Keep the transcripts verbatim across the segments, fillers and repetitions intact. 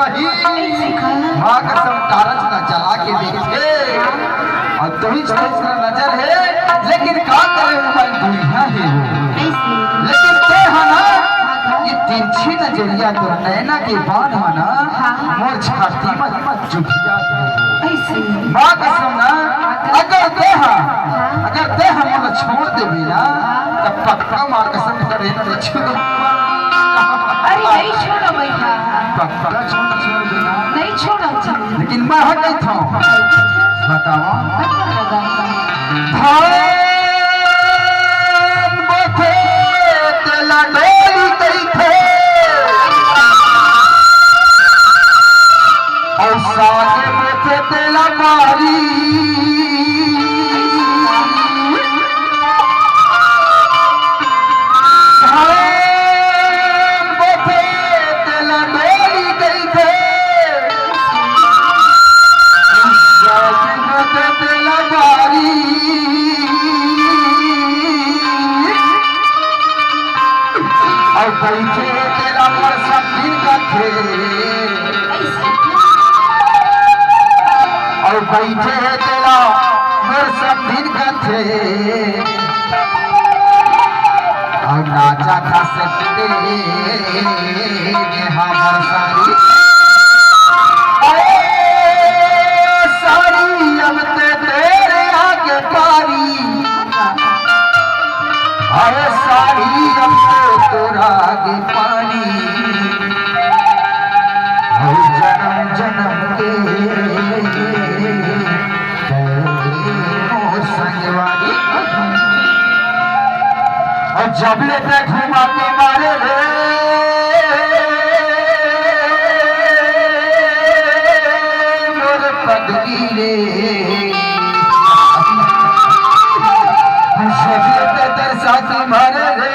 माँ कसम, टारच ला जला के देखथे, अउ तोहिच तोहिच ला नजर हे, लेकिन का करे, वो मन दुरिहा हे वो। लेकिन तें हा ना, ये तिरछी नजरिया, तोर नैना के बाण हा ना, मोर छाती म जुटिया हे। माँ कसम ना, अगर तें हा, अगर तें हा मोला छोड़ देबे ना, त पक्का माँ कसम करे न छोड़। अरे नहीं छोड़ो भैया। पक्का छोड़, छोड़ देना। नहीं छोड़ो जी। लेकिन मैं हट नहीं था। बताओ। अच्छा लगा। धान बोथे तेला डोली कहिथे। अउ साग बोथे तेला बारी। धान बोथे तेला डोली कहिथे, साग बोथे तेला बारी। अउ बइठे तेला मोर समधिन कथे। अउ बइठे हे तेला मोर समधिन कथे। अउ नाचा था से तेरे हमर सारी। अरे सारी, अब ते तेरे आगे पारी। अरे सारी, अब तो तोर आगे पारी। अउ जनम जनम के मोर संगवारी। अउ जब ले ते घुमा के मारे रे मोर पगली रे। जब ले ते तरसा के मारे रे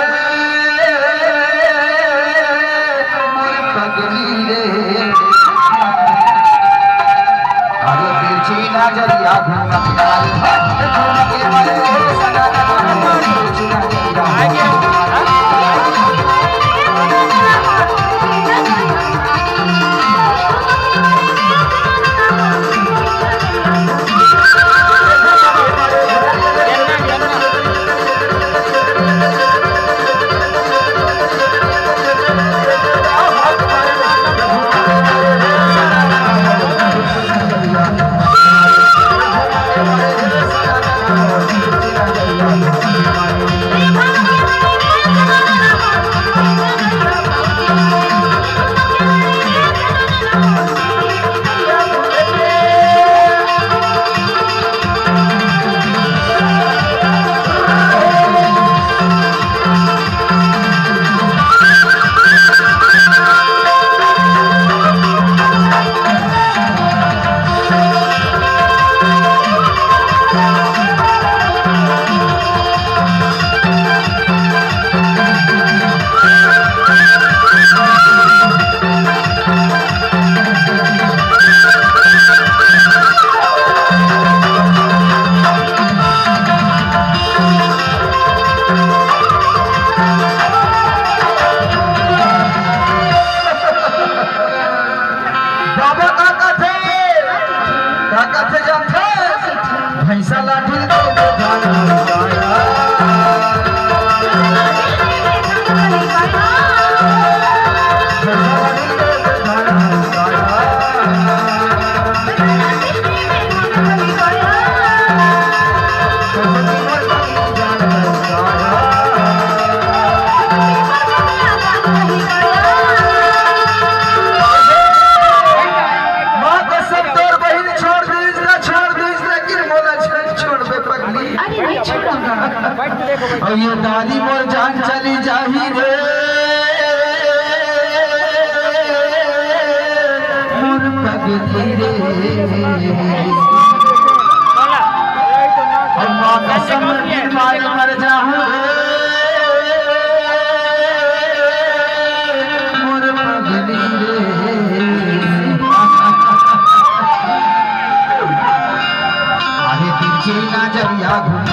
मोर पगली रे। अरे तिरछी नजरिया घूमत मारे, घूम के मारे रे सना। तिरछी नजरिया घूमत मारे। बाबा का कथे, का कथे जानथे? भैंसा लाठी ले के धान लुटाया। भैंसा लाठी ले के धान लुटाया। माँ कसम तोर बहिन छोड़ दीस ना, छोड़ दीस, लेकिन मोला झन छोड़बे पगली। अरे नहीं छोड़ूंगा। अउ ये दारी मोर जान चली जाही रे। मोर पगली रे। अउ माँ कसम मारे मर जाहूँ रे। मोर पगली रे। अरे तिरछी नजरिया घूम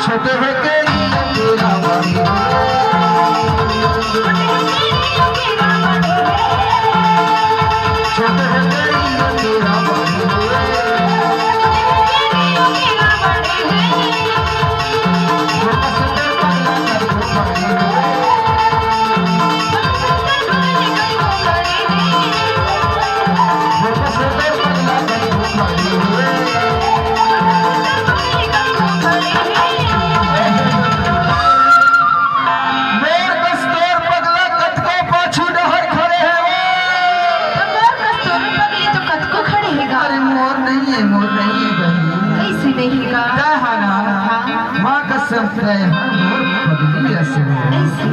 छोटे हो के जियो तेरा बड़ी हो। छोटे हो के जियो तेरा बड़ी हो। मोर कस तोर पगला कतको पाछू डहर खड़े हे। त मोर कस तोर पगली तो कतको खड़े हे गा। अरे मोर नहीं है, मोर नहीं है बहन। कैसे नहीं गा? तय हा ना? हाँ। माँ कसम तय हा मोर पगली असन। कैसे?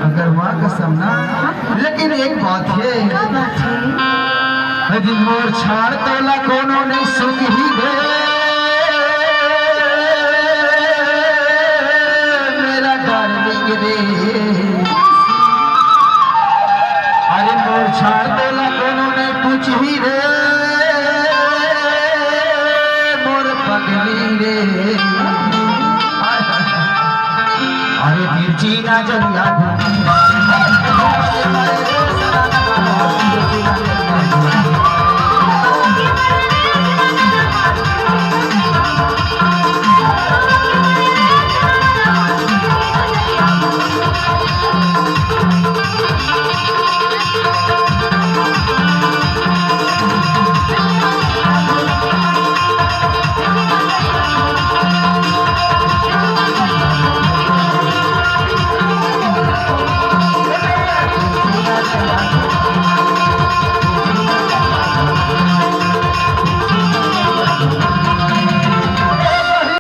अगर माँ कसम ना, हाँ। लेकिन एक बात है। का बात है? यदि मोर छाड़ तोला कोनो नहीं सुनही रे, मेरा darling रे। अरे मोर छाड़ तोला कोनो नहीं पूछही रे, मोर पगली रे। अरे मिर्ची ना जलिया